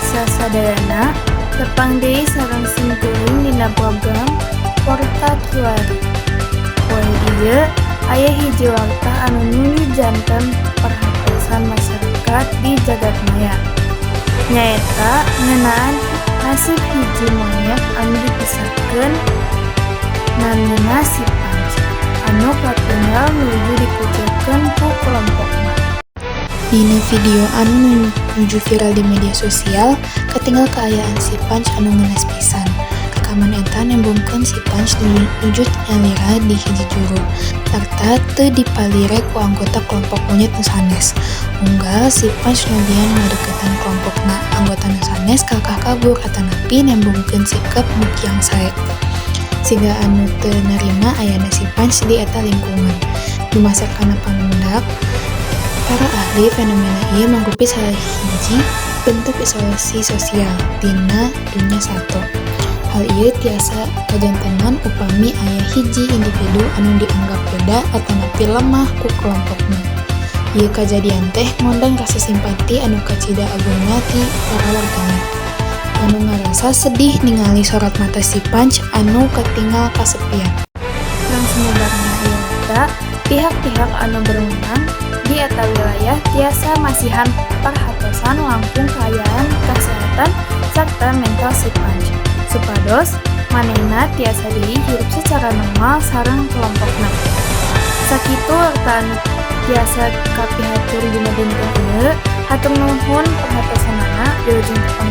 Pamirsa sadayana, tepang deui sareng simkuring dina program Warta Kiwari. Poe ieu aya hiji warta anu nuju janten perhatosan masyarakat di jagat maya. Nyaeta ngeunaan nasib hiji monyet anu dipisahkeun, namina si Punch, anu katinggal nuju dikucilkeun ku kelompokna. Dina video anu nuju viral di media sosial, katinggal kaayaan si Punch anu ngenes pisan. Rekaman eta nembongkeun si Punch nuju nyalira di hiji juru, sarta teu dipalire ku anggota kelompok monyet nu sanes. Unggal si Punch nobian ngadeukeutan kelompokna, anggota nu sanes kalakah kabur atanapi nembongkeun sikep nu kiang sae. Siga anu teu narima ayana si Punch di eta lingkungan. Dumasar kana pamendak para ahli, fenomena ieu mangrupi salah hiji bentuk isolasi sosial dina dunya sato. Hal ieu tiasa kajantenan upami aya hiji individu anu dianggap beda atanapi lemah ku kelompokna. Ieu kajadian teh ngondang rasa simpati anu kacida agungna ti para warganet, anu ngarasa sedih ningali sorot mata si Punch anu katinggal kasepian. Sareng sumebarna ieu warta, pihak-pihak anu berwenang di eta wilayah tiasa masihan perhatosan langkung kaayaan kasehatan sarta mental si Punch, supados manehna tiasa deui hirup secara normal sareng kelompokna. Sakitu warta anu tiasa kapihatur dina dinten ieu, hatur nuhun perhatosanana, wilujeng tepang.